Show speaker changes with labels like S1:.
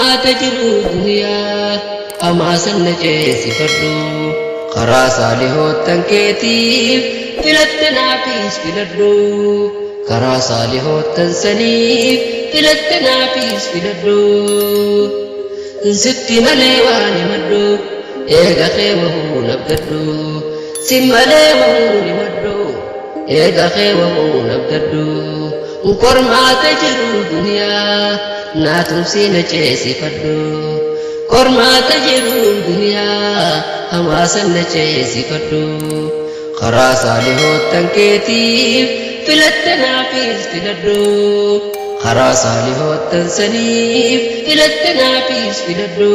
S1: Qormaata jiruu duniyaa hamaa san na ceesifadhu. Karaa saalihoottan keetiif filatte naafis filadhu. Karaa saalihoottan saniif filatte naafis filadhu. Sitti malee waan himadhu eega kee wahuu nabdadhu. Si malee wahuu himadhu eega kee wahuu nabdadhu. Qormaata jiruu duniyaa naa tumsii na ceesifadhu. Qormaata jiruu duniyaa hamaa san na ceesifadhu. Karaa saalihoottan keetiif filatte naafis filadhu. Karaa saalihoottan saniif filatte naafis filadhu.